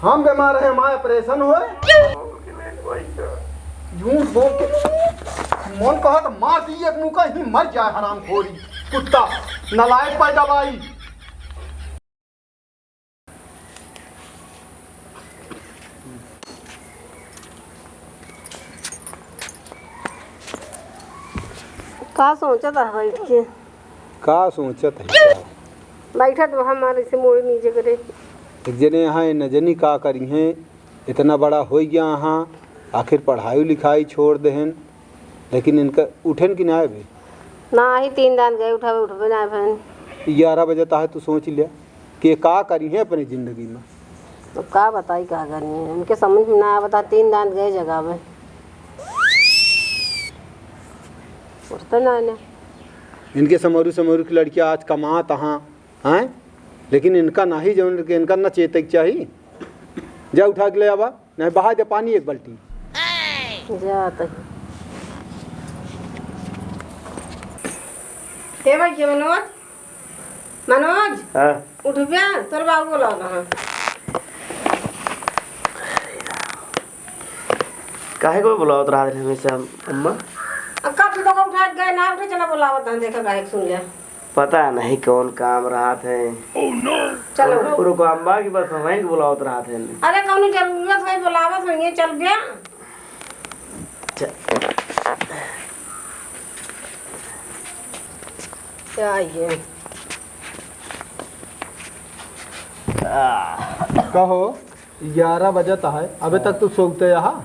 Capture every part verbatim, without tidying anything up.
हम बीमार हैं, हमार operation होए। झूठ बोल के मन कहा तो मार दी एक मुका ही मर जाए हरामखोरी, कुत्ता, नालायक पैदा बाई। का सोचत है बैठ के? का सोचत है का? बैठत बा हमारे से मुड़ नीचे करे। एक जने यहाँ न जनी का करी हैं, इतना बड़ा होइ गया यहाँ, आखिर पढ़ाई लिखाई छोड़ देहन, लेकिन इनका उठेन कि ना अबे? ना ही तीन दान गए उठावे, उठबे ना भैन। ग्यारह बजे तक तू सोच लिया कि का करी है अपनी जिंदगी में। अब का बताई का करी है, इनके समझ में ना आवता, तीन दान गए जगावे। उठते ना इन्हें। इनके समरू समरू की लड़कियाँ आज कमात हाँ, हैं? लेकिन इनका नाही जौन के इनका ना चेते के चाही। जा उठा के ले आवा, नहीं बहा दे पानी एक बाल्टी। जात है। ए भाई, ये मनोज, मनोज, हाँ। उठ बे, तोर बाबू बोला रहा। काहे को बुलावत रहा हमेशा अम्मा? अब कब से तो उठा के गए ना, उठे चला बुलावत हैं, देखा काहे के सुन ले। पता नहीं कौन काम रहत है। चलो। रुको, रुको, अम्मा की बस हमहिन के बुलावत रहत है। अरे, कौनो जरूरत है, बुलावत है, ये चल गया। चल। क्या ये? आ। कहो, ग्यारह बजत है, अबे तक तू सोते यहाँ?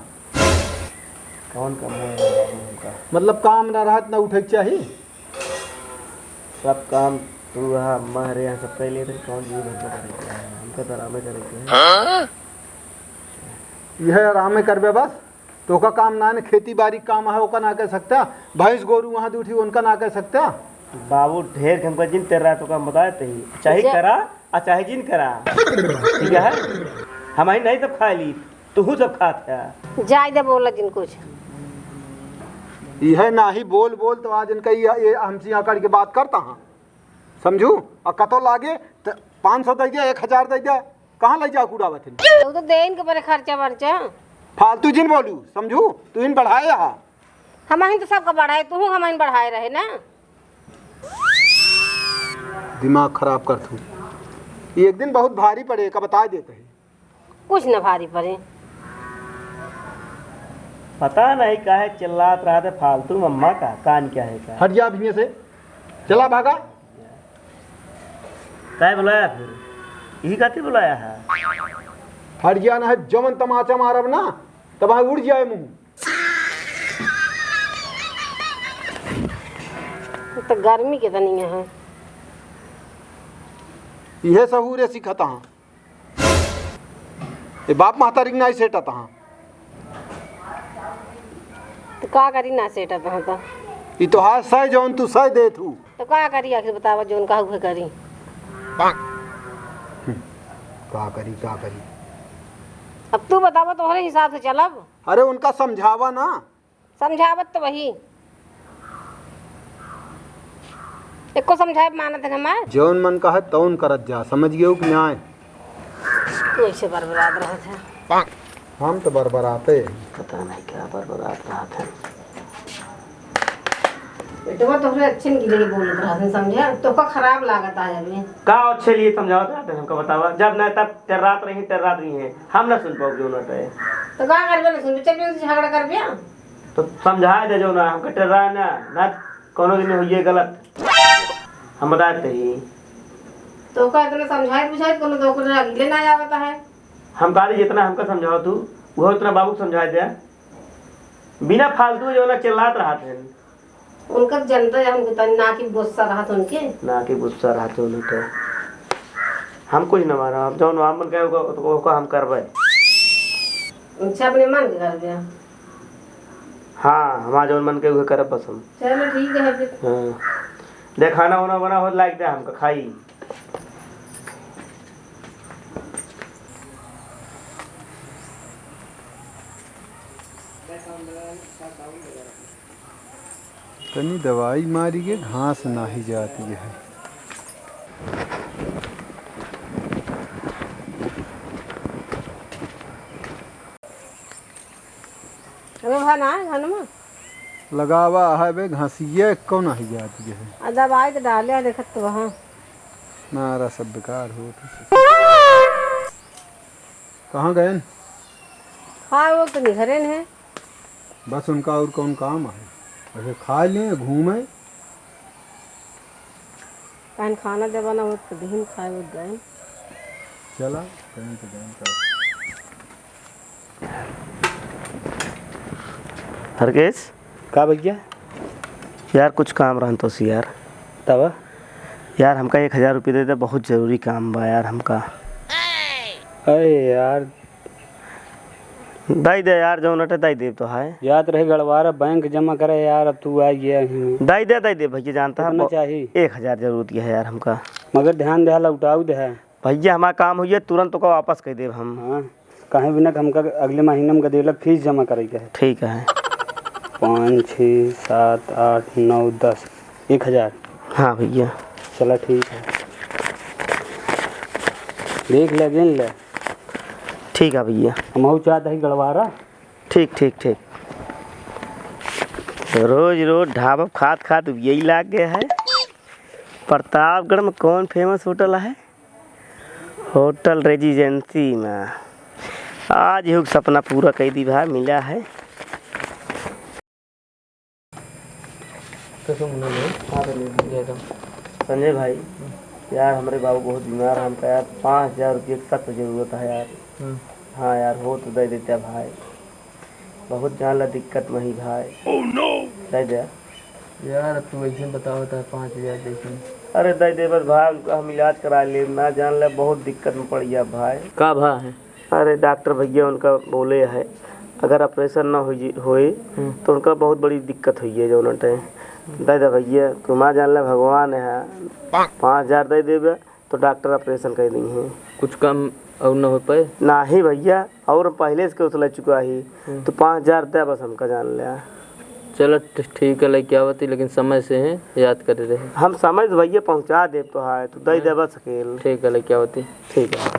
कौन काम है हमका? मतलब काम ना रहत ना उठे के चाही? सब काम तू यहाँ, अम्मा रे यहाँ सब कर लिए थे, कौन जीव हमको करे के है? हमको तो आरामे करे के है। हाँ? यह आरामे करबे बस, तो का काम ना है, खेती बारी काम है, ओका ना कह सकता, भैंस गोरू वहाँ दूठी, उनका ना कह सकता। बाबू ढेर के हमका जिन तेरा तो काम बताए थे ही, चाहे अच्छा। करा आ चाहे जिन करा, ठीक है, हम ही नहीं सब खा ली। तू सब खात है। जाए दे, बोला जिन कुछ। यह नाही बोल बोल तो आज इनका ये, ये हमसे यहाँ करके बात करता हाँ, समझू? और कतो लागे तो पाँच सौ दे दे, एक हजार दे दे, कहाँ ले जाओ कूड़ा बथिन? तू तो दे इनके बड़े खर्चा बर्चा। फालतू जिन बोलू, समझू? तू इन बढ़ाए हा। हम ही तो सबका बढ़ाए, तू हम ही बढ़ाए रहे ना। दिमाग खराब कर तू। ये एक दिन बहुत भारी पड़े का बता देते हैं। कुछ न भारी पड़े। पता नहीं काहे चिल्लात रहत है फालतू, मम्मा का कान क्या है का? हट जा भीने से, चला भागा। काहे बुलाया फिर? यही खातिर बुलाया है? हट जा ना है, जमन तमाचा मारब ना, तब हाँ उड़ जाए मुँह। तो गर्मी के तनी है। इहे सहूरे सिखत हाँ। ए बाप महतारी के नाई सेटत हाँ। तो का करी ना सेटत हाँ तो? ई तोहार सह जौन तू सह देत हू। तो का करी आखिर बतावा जौन कहू है करी। हम्म, का करी, का करी? अब तू बतावा तोहरे हिसाब से चलब। अरे उनका समझावा ना। समझावत तो वही। एको समझाए मानत है हमार। जौन मन कहे तौन करत जा, समझ गयो कि नाय? वैसे बरबरात रहत है। हम तो बरबराते हैं। पता नहीं क्या बरबरात रहत है। बेटवा तोहरे अच्छे नहीं लगे बोलत रहत है, समझे? तोहका खराब लागत है अभी। का अच्छे लिए समझावत रहत है हमका बतावा? जब ना तब तेर्रात रही, तेर्रात रही है। हम ना सुन पाओ क्यों ना तय। तो का करबे ना सुन, चल झगड़ा करबे। तो समझाए दे जो ना, हमका टेर्रा ना, ना कोनो दिन होइए गलत। हम बताए दे ही। तो का इतना समझाए बुझाए कोनो तो ओकरे अगले ना आवता है। हम तारी जितना हमका समझाओ तू, वो उतना बाबू को समझाए दे। बिना फालतू जो ना चिल्लात रहत है। उनका जनता है, हमको तनी ना की गुस्सा रहत उनके। ना की गुस्सा रहत उनके। हम कुछ ना मारा, हम जौन हम मन कहे ओका, ओका हम करबे। अच्छा, अपने मन के करबे। हाँ, हमार जौन मन के उहे करब बस हम। चलो ठीक है फिर। हाँ। दे खाना वाना बना हो लाइक दे हमका खाई। तनी दवाई मारी के घास नाही जाती है। अबे भा ना है घर में। लगावा है बे, घासिए कौन ही जाती है। आ दवाई तो डाले है, देखत तो वहाँ। मारा सब बेकार हो। कहाँ गए? हाँ, वो तो नहीं घरे हैं। बस उनका और कौन काम है? ऐसे खा लें, घूमें। काहे खाना देवा ना हो तो दिन खाए उठ गए। चला, कहीं तो जान का। हरकेश। का भैया? यार, कुछ काम रहन तो सी यार। तब? यार, हमका एक हजार रुपये दे दे, बहुत जरूरी काम बा यार हमका। अरे यार। दई दे यार, जौन अटे दई देब तो है। जात रहे गड़वारा बैंक जमा करे यार, अब तू आ गया ही। दई दे, दई दे भैया, जानता है कितना ब-, चाही? एक हजार जरूरत है यार हमका। मगर ध्यान दे, लौटाऊ दे। भैया, हमारा काम होइए, तुरंत ओका वापस कर देब हम। हाँ, काहे बिना हमका अगले महीना में गदेलक फीस जमा करे के है। ठीक है। पाँच, छः, सात, आठ, नौ, दस, एक हजार। हाँ भैया। चला ठीक है, देख ले, गिन ले। ठीक है भैया। हमहू चाहत है गड़वारा। ठीक, ठीक, ठीक। रोज रोज ढाबा खात खात यही लाग गया है। प्रतापगढ़ में कौन फेमस होटल है? होटल रेजिडेंसी में। आज ही सपना पूरा कर दी भाई, मिला है। तो सुन लो। हाँ, तो ले लो। संजय भाई, यार, हमरे बाबू बहुत बीमार है, हमका यार पाँच हजार रुपये की सख्त जरूरत है यार। हम्म। हाँ यार, हो तो दे देता भाई। बहुत जान ला दिक्कत में ही भाई। Oh no! दे दे। यार, अब तू ऐसे बतावत है, पाँच हजार देखे। अरे दे दे बस भाई, उनका हम इलाज करा ले, ना जान ले बहुत दिक्कत में पड़ गया भाई। का भा है? अरे डॉक्टर भैया उनका बोले है, अगर ऑपरेशन ना हो जी-, होए, हम्म। तो उनका बहुत बड़ी दिक्कत हुई है जौन टाइम। दे दे भैया, तू ना जान ले भगवान है, पाँच हजार दे देबे। तो डॉक्टर ऑपरेशन कर दी हैं। कुछ कम और न हो पाए? नाही भैया, और पहले से केहू से ले चुका ही। हम्म। तो पाँच हजार दे बस हमका जान लिया। चलो ठ-, ठीक है, लेके आवती, लेकिन समय से है, याद करे रहे। हम समय से भैया पहुँचा देब तो है, तू दे हम्म। दे बस अकेल। ठीक है, लेके आवती। ठीक है।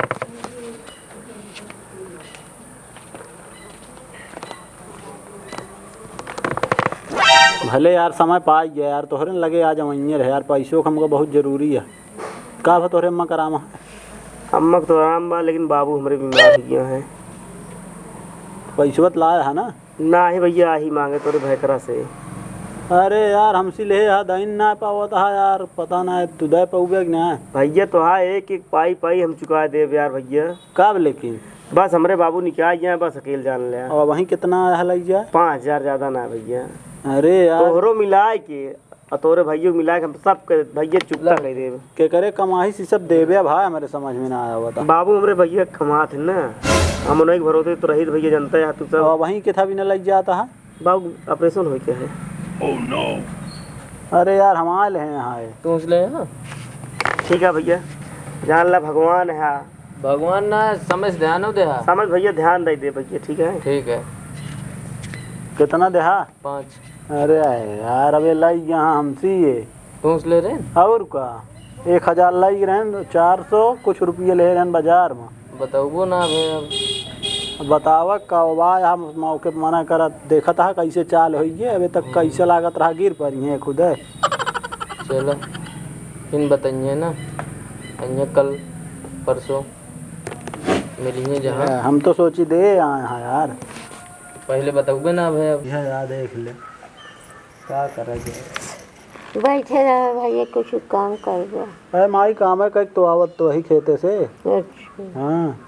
भले यार समय पाई गया यार, तोहरे न लगे आज अवइये रहे यार, पैसों का हमको बहुत जरूरी है। का भा तोहरे अम्मा का आराम है? अम्मा का तो आराम बा, लेकिन बाबू हमरे बीमार हो गया है। पैसवा त लाए है ना? नाही भैया, आही मांगे तोरे भैकरा से। अरे यार, हमसे ले हा दइन ना पावत हा यार, पता ना है तू दे पाउबे कि ना। भैया तो हाँ, एक एक पाई पाई हम चुका देब यार भैया। कब लेकिन? बस हमरे बाबू निकाल गया, बस अकेल जान ले। और वहीं कितना है लग जा? पाँच हजार ज्यादा ना भैया। अरे यार। तोहरो मिलाए के और तोरे भैया के मिलाए के हम सब के भैया चुकता ला। कर देब। के करे कमाही से सब देबे भाई, हमरे समझ में ना आवत। बाबू हमरे भैया कमात है ना, हम उन्हीं के भरोसे तो रही भैया, जानते हैं तू सब। और वहीं के था भी ना लग जाता है। बाबू ऑपरेशन होई के है। अरे यार, हम आयल हैं यहाँ है। तू उसले है? ठीक है भैया, जान ला भगवान है। भगवान ना, समझ ध्यान हो दे हा। समझ भैया ध्यान दे दे भैया, ठीक है? ठीक है। कितना देहा? पाँच। अरे यार, अबे लाई यहाँ हमसे ये। तू उसले रहे? और का? एक हजार लाई रहन, चार सौ कुछ रुपये ले रहन बाजार में। बताउबो ना अबे अब। बतावा का बा, हम मौके पे मना करत, देखत हा कैसे चाल होइए, अबे तक हम्म। कैसे लागत रहा, गिर पड़ी है खुदे। चलो, फिर बताइए ना, अइहे कल परसों मिलिए जहाँ। ए, हम तो सोची दे आए हैं यार। पहले बताउबे ना अबे अब। यह याद देख ले, का करा जाए। बैठे रहे भैया, कुछ काम कर दो। अरे माई, काम है कई तो आवत तो वही खेते से। अच्छा। हाँ।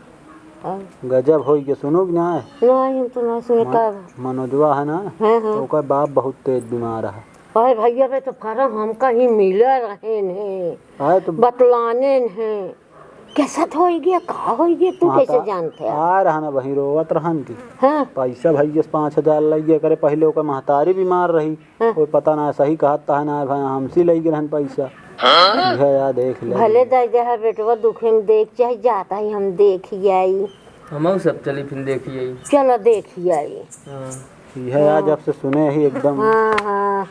हाँ। गजब होई के सुनो कि ना? नहीं, हम तो ना सुने मन-, का। मनोजवा है ना? हाँ, हाँ। ओकर बाप बहुत तेज बीमार है। अरे भैया, बे तो करा, हमका ही मिले रहे ने। अरे तो बतलाने ने। कैसा तो होई गया, का होई गया, तू हाँ, कैसे तो जानते हैं? आ रहा ना वहीं रोवत रहन की। हाँ। पैसा भैया से पाँच हजार लग गया करे, पहले ओकर महतारी बीमार रही। हाँ। कोई पता ना, सही कहत है ना भाई, हमसे लई गए रहन पैसा। हाँ? यह यार देख ले। भले दे दे है बेटवा, दुखे में देख, चाहे जाता ही हम देख ही आई। हमहू सब चली फिर देख ही आई। चलो देख ही आई। हाँ। यह यार जब से सुने ही एकदम। हाँ, हाँ।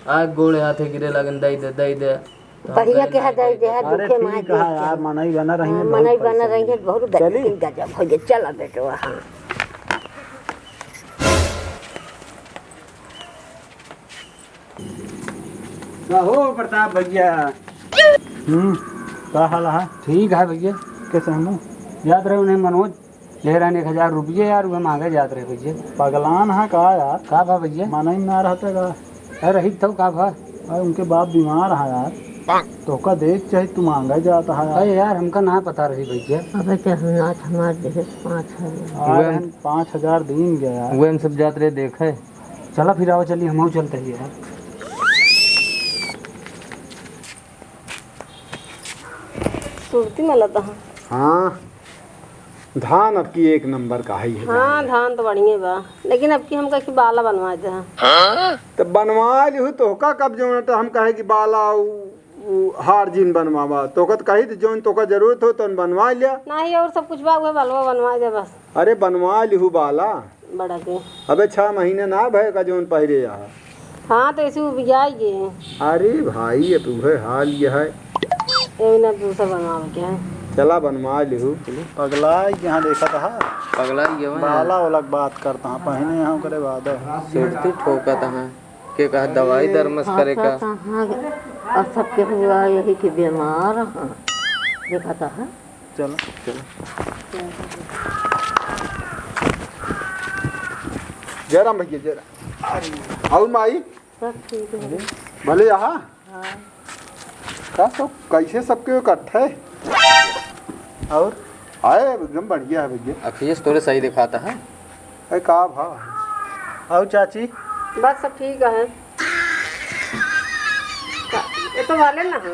आ गोड़े हाथे गिरे लगन, दे दे, दे दे। बढ़िया के है, दे दे है, अरे दुखे में ठीक देख है के। यार, मनई बना रही हाँ, है, बहुत मनई बना परेशान रही है, है। बहुत चली? गजब, गजब हो गया। चला बेटवा, हाँ। हो प्रताप भैया। हम्म, का हाल है? ठीक है भैया। कैसे हूँ? याद रहे उन्हें मनोज, ले रहन एक हजार रुपये यार, उहे माँगे जात रहे भैया। पगलान है का यार? का भा भैया? मनई ना रहते का? अरे रही तो का भा? अरे उनके बाप बीमार है यार। तोहका देख चाहे तू माँगे जात है यार। अरे यार, हमका ना पता रही भैया। अबे ते हम नाथ हमार देहे पाँच हजार। आ उहे रहन पाँच हजार दिन गया यार। उहे हम सब जात रहे देखे। चला फिर आओ, चली हमहू चलते ही यार। सुरती मलत ह। हाँ, धान अब की एक नंबर का है ये हाँ, जान। धान तो बढ़िया बा, लेकिन अब की हमका की बाला बनवा दे। तो बनवा लिहू, तोहका कब जौन तो हम कहे कि बाला उ, उ हार जीन बनवावा, तोहका तो कही तो जौन तोहका जरूरत हो तो बनवा लिया। नहीं, और सब कुछ बा, उहे बालवा बनवा दे बस। अरे बनवा लिहू बाला। बड़ा के। अबे छह महीने ना भय का जौन पहिरे यहाँ। हाँ, तो ऐसे उबियाई गए हैं। अरे भाई, अब उहे हाल ये है। ये ना दूसरा बनवावे के है। चला बनवा लिहू। पगला यहाँ देखा था। पगला ये हुआ है। बाला वाला बात करता हाँ, पहिने यहाँ करे वादा है। सुरती ठोकत हाँ। के कहा दवाई दरमस करे का। कहाँ, कहाँ, और सबके हुआ यही कि बीमार हाँ। देखा था हाँ। चलो, चलो। जय राम भैया, जय राम। और माई? सब ठीक है। भले यहाँ? हाँ। का सब कैसे सबके इकट्ठे? और? आए, एकदम बढ़िया है भैया। अखिलेश तोरे सही दिखाता है। अरे का भा? और चाची? बस सब ठीक है। का-, ये तो वाले ना है।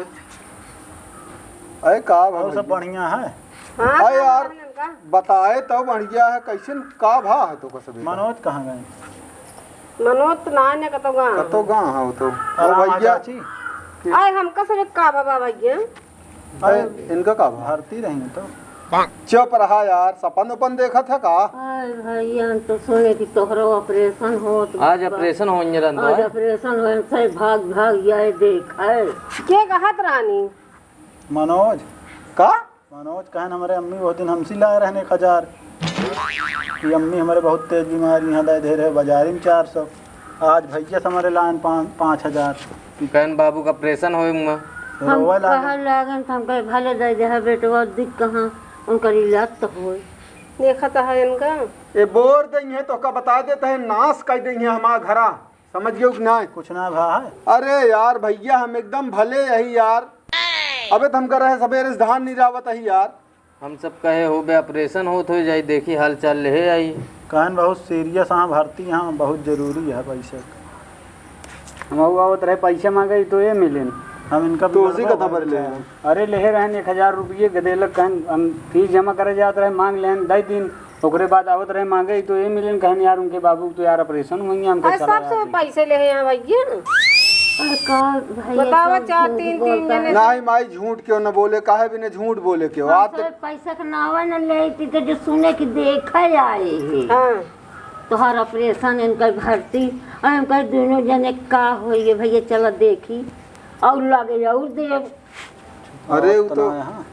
अरे का भा और सब भैया? बढ़िया है? हाँ, अरे सब यार, बढ़िया का? बताए तो बढ़िया है, कैसे का भा है तो का सब? मनोज कहाँ गए? मनोज तो ना है कतो गाँव। कतो गाँव है वो तो? और वो हाँ, भैया। चाची? आए हमका सब का बाबा भैया? अरे, इनका का बा? भरती रही तो। चुप रहा यार, सपन उपन देखत है का? अरे भैया, हम तो सुने कि तोहरो ऑपरेशन होत आज बा। ऑपरेशन होइए रहन आज है। ऑपरेशन होए से भाग भाग जाए देख है। के कहत रानी? मनोज। का? मनोज कहन हमारे अम्मी वो दिन हमसे लाए रहन एक हजार कि अम्मी हमारे बहुत तेज बीमारी यहाँ दे दे रहे बाजारी में चार सौ। आज भैया से हमारे लायन पाँच, पाँच हजार। कहन बाबू का ऑपरेशन होए हुआ। हम रोवे लागल। कहे लागन त हम कहे भले दे दे है बेटवा, दिख कहाँ उनकर इलाज तो होए। देखा तो है इनका। ए बोर देंगे तो का बता देते हैं, नाश कर देंगे हमारा घरा, समझ गयो कि नहीं? कुछ ना भा है। अरे यार भैया हम एकदम भले यही यार। अबे तो हम कर रहे सवेरे से धान नहीं रावत है यार। हम सब कहे होबे ऑपरेशन होत होइ जाई, देखी हाल चाल लेहे आई। कहन बहुत सीरियस हाँ, भर्ती हाँ, बहुत जरूरी है पैसे क। हम ऊ आवत रहे पैसा मांगे तो ये मिलेन। हम इनका भी तो उसी गड़बड़ कथा पर होने ले चाहे। अरे लेहे रहन एक हजार रुपये गदेलक कहन हम फीस जमा करे जात रहे मांग लेन दई दिन। ओकरे बाद आवत रहे मांगे तो ये मिलेन कहन यार उनके बाबू तो यार ऑपरेशन हुई है, हमके अरे चला सबसे यार। पैसे लेहे हैं भैया। अरे का भैया बतावा, झूठ चार झूठ तीन, तीन बोलता जने है। नहीं माई, झूठ क्यों न बोले, काहे बिना झूठ बोले क्यों? हम आप सब पैसा के नावा न लेती तो जो सुने कि देखे आए हैं। हाँ। तोहार ऑपरेशन, इनकर भर्ती, और हम कहे दोनों जने का होइए भैया, चलो देखी, और लगे और देव। अरे, उ तो, हाँ?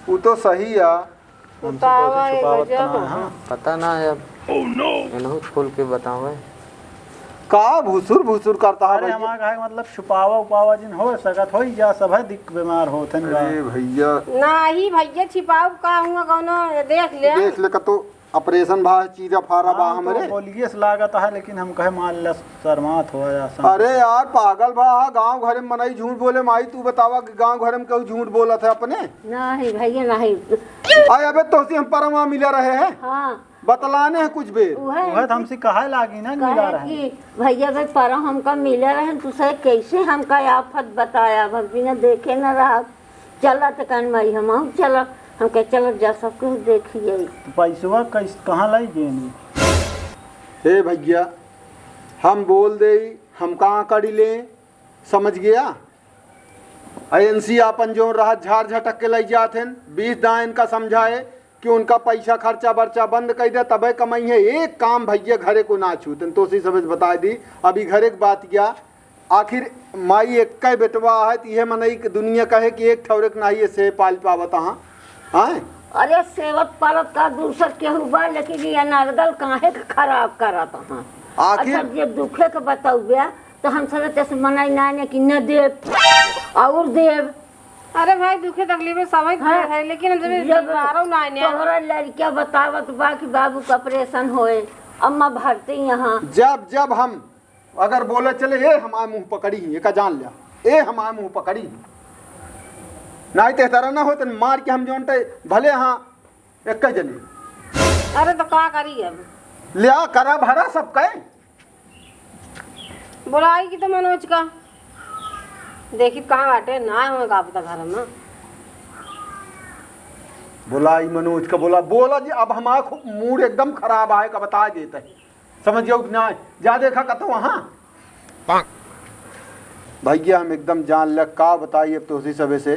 उ तो सही है। हमसे तो बतावा, छुपावत एगो ना जब है। पता ना है अब। एनहु खोल के बतावे। का भुसुर भुसुर करता है अरे, भैया? हमारा कहे के मतलब छुपावा उपावा जिन हो सकत होई जा, सब है दिक बीमार होत हैं अरे बा। भैया। नाही भैया, छिपाऊ का हुआ कौनो, देख ले। देख ले, कतो ऑपरेशन भा, चीरा फारा बा हाँ, तो हमरे। बोलिए से लागत है, लेकिन हम कहे मान ले शर्मात हो या संग। अरे यार, पागल भा, गाँव घरे में मनई झूठ बोले, माई तू बतावा कि गाँव घरे में केहू झूठ बोलत है अपने? नाही भैया, नाही। आय अबे तोहसे हम परवा मिला रहे हैं। हाँ। बतलाने हैं कुछ बेर। उहे उहे तो हमसे कहे लागी ना, कहे मिला रहे हैं। कि भैया भाई परवा हमका मिला रहे हैं, तुसे कैसे हमका आफत बताया, अब बिना देखे न रहा। चला तो कहन माई हम आऊँ, चला। हम कहे चलो जा सब कुछ देखी जाई। तो पैसवा कैस-, कहाँ लाई गेनी? हे भैया, हम बोल देई, हम कहाँ करी ले, समझ गया? एनसी आपन जो रहा झार झटक के लई जात हैं, बीस दाएं इनका समझाए कि उनका पैसा खर्चा बर्चा बंद कर दे, तबे कमाई है। एक काम भैया घरे को ना छूतन, तो सी समझ बताई दी। अभी घरे की बात क्या, आखिर माई एक का बेटवा है, तो यह मनई के दुनिया कहे कि एक ठौरे के नाही से पाल पावत हाँ, हाँ? अरे सेवत पालत का दूसर केहू बा, लेकिन ये अनर्गल काहे के खराब करत हाँ? आखिर अच्छा, जे दुखे के बतौबे, तो हम समझते से मनाई ना ने कि न देब और देब। अरे भाई, दुखे तकलीफे सबै के हाँ। है, लेकिन हम जब जब मारो ना ने। तोहरा लड़किया बतावत बा कि बाबू का ऑपरेशन होए, अम्मा भरती यहाँ। जब जब हम अगर बोले चले, ए हमारे मुंह पकड़ी ही, एका जान लिया, ए हमारे मुंह पकड़ी ही। नाहीं ते तरह ना होत, मार के हम जोन ते भले हाँ एक जने। अरे तो का करी अब? लिया करा भरा सब कहे। बोलाई कि तो मनोज का। देखी कहाँ बाटे, ना होए का पता घर में। बोलाई मनोज का, बोला, बोला जी, अब हमारा खूब मूड एकदम खराब आए का बता देता है। समझ जाओ कि ना, जा देखा कतो वहाँ। भैया, हम एकदम जान ले, का बताई अब तोहसी सबे से,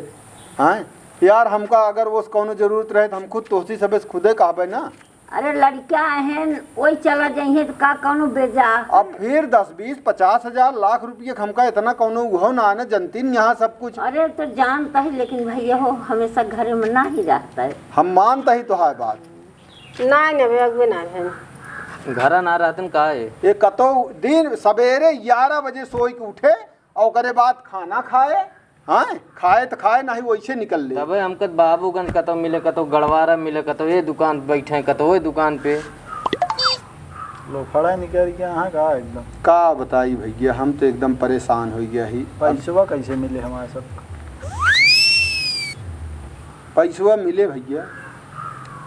हैं? यार, हमका अगर वो कौनो जरूरत रहे, तो हम खुद तोहसी सबे से खुदे कहबे ना। अरे, लड़किया हैं, वही चला जाइए, तो का कौनो बेजा? अब फिर दस, बीस, पचास हजार, लाख रुपये के हमका इतना कौनो उहो ना आने, जनती न यहाँ सब कुछ। अरे, तो जानता ही, लेकिन भैया हो, हमेशा घरे में ना ही रहता है। हम मानता ही तोहार बात। ना, ना, अबे अगुए ना है। घरा ना रहतन का है? ये कतो दिन सबेरे ग्यारह बजे सोई के उठे और ओकरे बाद खाना खाए, हाँ, खाए तो खाए, नहीं वैसे निकल ले। तबे हमके बाबूगंज कतो मिले, कतो गड़वारा मिले, कतो ये दुकान बैठे, कतो वो दुकान पे। लो, खड़ा निकल के यहाँ का एकदम। का बताई भैया, हम तो एकदम परेशान हो गया ही। पैसवा कैसे मिले हमारे सब? पैसवा मिले भैया,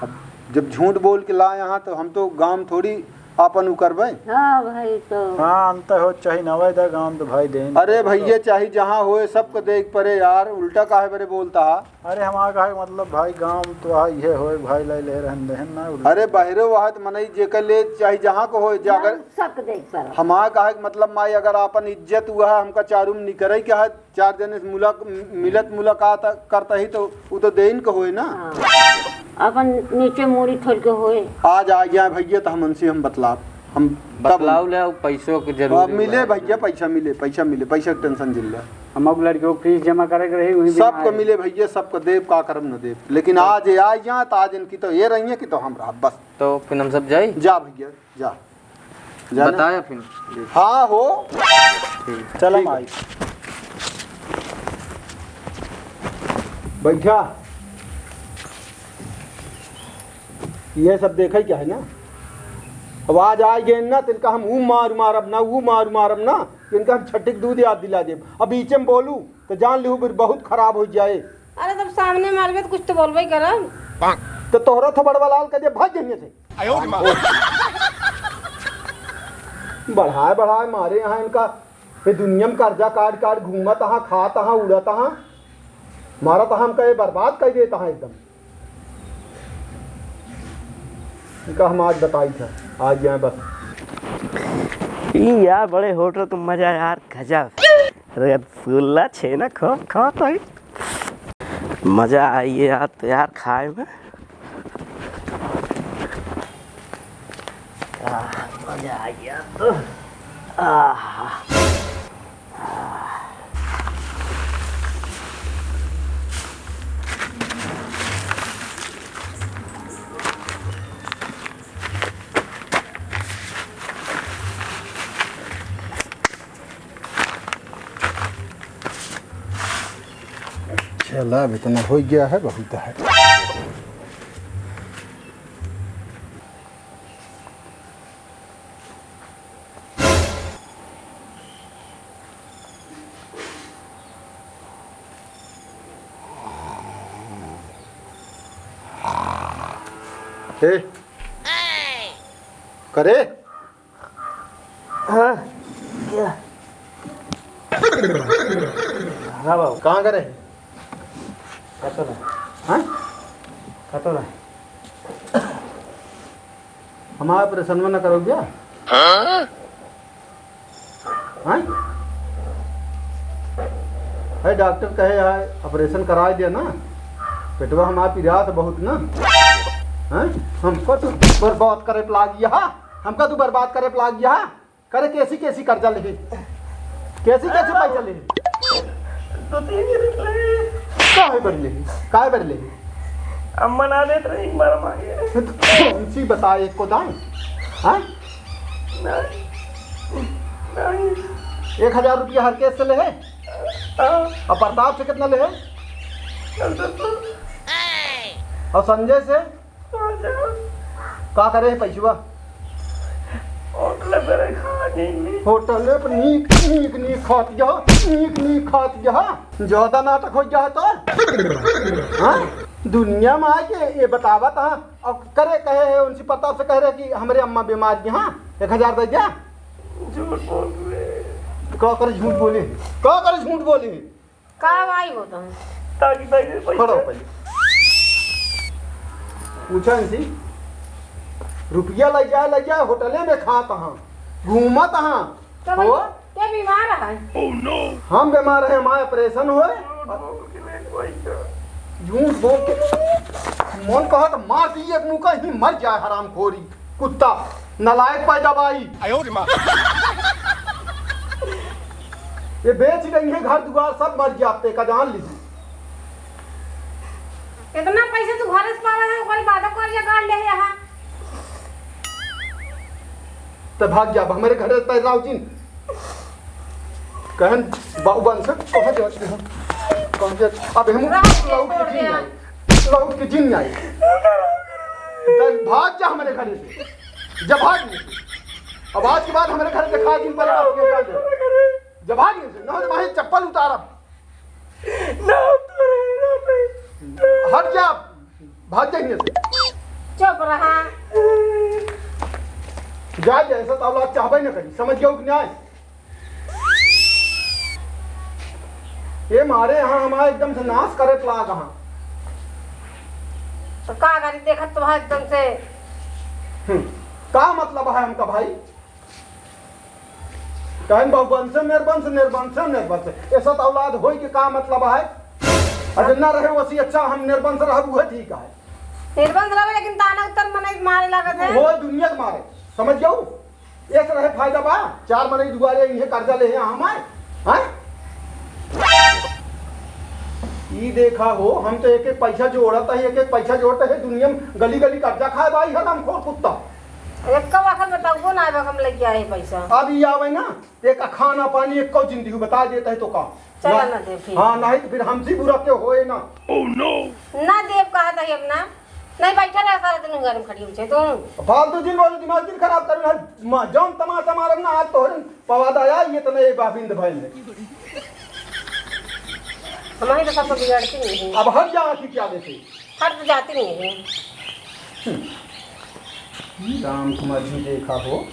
अब जब झूठ बोल के लाए यहाँ, तो हम तो गाम थोड़ी आपन उ करबे। हाँ भाई, तो हाँ, अंत हो चाहे नवे दा गाम तो भाई देन। अरे भैया, चाहे जहाँ होए, सबको देख परे यार, उल्टा काहे बरे बोलता है? अरे हमारा कहे के मतलब भाई, गाम तो आ इहे होए भाई, ले ले रहन देहन ना उल्टा। अरे बहरे वहाँ तो मनई जेकर ले, चाहे जहाँ को होए, जाकर गाम सबको देख परे। हमारा कहे के मतलब माई, अगर आपन इज्जत हुआ है, हमका चारू में निकरे के है, चार जने से मुलाक-, मिलत मुलाकात करता ही तो उ तो देइन के होए ना। हाँ। अपन नीचे मूड़ी थोड़ के होए। आज आ गया भैया, तो हम उनसे हम बतलाब। हम तब बतलाव ले, पैसों की जरूरी अब मिले बा। भैया, पैसा मिले, पैसा मिले, पैसा के tension जिन ले। हम अब लड़कियों की फीस जमा करे के रही, वही दिन सबको आए। मिले भैया, सबको देब, का करब न देब, लेकिन तो आज ये आ गया, तो आज इनकी तो ये रही है कि तो हम रहा बस। तो फिर हम सब जाई? जा भैया। जा। जाना? बताया फिर। हाँ हो। ठीक। चला ठीक। माई। बैठा। ये सब देखे क्या है ना? अब आज आ गए ना, तो इनका हम ऊ मार मारब ना, ऊ मार मारब ना, तो इनका हम छठिक दूध याद दिला देब। अब बीचे में बोलू, तो जान लिहू, फिर बहुत खराब हो जाए। अरे, जब सामने मारबे, तो कुछ तो बोलबे ही करब। तो तोहरा थोबड़वा लाल कर दे, भाग जइहें से। बढ़ाए बढ़ाए मारे यहाँ इनका, ये दुनिया में कर्जा काट काट घूमत हाँ, खात हाँ, उड़त हाँ, मारत हाँ, हमका ये बर्बाद कर देत हाँ एकदम। इनका हम आज बताई था, आज यहाँ बस। ई यार बड़े होटल का मजा यार गजब। रसगुल्ला छेना खूब खात हई। मजा आई है यार, तो यार खाए में। आह, मजा आ गया तो। आह। चला, अब इतना हो गया है, बहुत है। ए, करे? हाँ, क्या? हाँ बाबू। कहाँ करे? कतो ना। हाँ? कतो ना। हमारा ऑपरेशन में ना करो क्या? हाँ? हाँ? है डॉक्टर कहे यार, ऑपरेशन करा दिया ना, पेटवा हमारा पिरात बहुत ना। हाँ? हमका तू बर्बाद करे पे लाग गया, हमका तू बर्बाद करे पे लाग गया। करे कैसी कैसी कर्जा लेही, कैसी कैसी पैसा लेही? दो तीन दिन लेही। काहे बरी लेही? काहे बरी लेही? अम्मा ना देत रही, एक बार मांगे। तो कौन सी बताए एक को दाएं? हाँ? नहीं। नहीं। एक हजार रुपया हरकेश से लेहे? हाँ। और प्रताप से कितना लेहे? और संजय से? पाँच हजार। का करे है पैसवा? होटल पे खाने में। होटल पे नीक, नीक, नीक खात जा, नीक, नीक खात जा। ज्यादा नाटक होइ जा तो। हाँ? दुनिया में आके ये बतावत, हाँ? और करे कहे है उनसे, प्रताप से कह रहे कि हमरे अम्मा बीमार हैं, हाँ? एक हजार दे जा। झूठ बोल रहे। का करे झूठ बोले? का करे झूठ बोले? का भाई हो तुम? ताकि भाई से पैसा खड़ा हो पहले। पूछा इनसे, रुपया ले जाए, ले जाए, होटले में खात हाँ, घूमत हाँ। तो भाई, हो? के बीमार है? हम बीमार है, हमारा ऑपरेशन होए। झूठ बोल के मन कहत मार दी एक मुका ही मर जाए हरामखोरी। कुत्ता, नालायक पैदा बाई। आयो रे माँ। ये बेच गई है घर दुआर, सब मर गया, आपे का जान लीजिए। इतना पैसा तू घरे से पावा है, ओकरे बाद कर्जा काढ़ ले यहाँ। तो भाग जा, अब हमरे घरे तैर राव जिन। कहन बाबू बन से कहाँ जाते हैं? कहाँ जाते? अब हम राव के लौट के छोड़ जिन दे। आई। लौट के जिन आई। तो भाग जा हमरे घरे से। जब भाग नहीं। अब आज के बाद हमरे घरे देखा जिन पर बात किया जाए। जब भाग नहीं से, ना तो वहीं चप्पल उतारब। ना उतारे, ना भाई। हट जा, भाग जा हियां से। चुप रहा। जा, जा, ऐसा तो औलाद चाहबे न करी, समझ गयो कि नहीं? ये मारे यहाँ हमारे एकदम से नाश करे लाग हाँ। तो का करी, देखत तो है एकदम से। हम्म, का मतलब है हमका भाई? कहन बहुवंश, निर्वंश, निर्वंश, निर्वंश। ऐसा तो औलाद होई के का मतलब है? अगर ना रहे वसी अच्छा, हम निर्वंश रहब, उहे ठीक है। निर्वंश रहबे, लेकिन ताना उत्तर मनई मारे लागत है। वो दुनिया के मारे, समझ जाऊ? ऐसे रहे फायदा बा, चार मनई दुआरे इन्हें कर्जा ले हैं हम आए, हैं? ई देखा हो, हम तो एक एक पैसा जोड़त है, एक एक पैसा जोड़त है, दुनिया में गली गली कर्जा खाए बाई है हमखोर कुत्ता। एक वक्त बताओ ना, हम लेके आए पैसा। अब ई आवे ना, एक खाना पानी, एक जिंदगी बता देता है तो का? चला ना? ना दे फिर। हाँ, नहीं तो फिर हमसे बुरा क्यों होए ना? ना देव कहा था अब ना। नहीं, बैठा रहा सारा दिन घर में खड़ी हुई छे तू। फालतू जिन बोलो, दिमाग जिन खराब कर ना। मा-, जौन तमाचा मारब ना, आज तोहरे पवादा आया, ये तो नहीं बाबिंद भइल है। हमारी तो सबको बिगाड़ती नहीं है। अब हट जा, आखिर क्या देखे? हट तो जाती नहीं है। राम तुम्हारी देखा हो।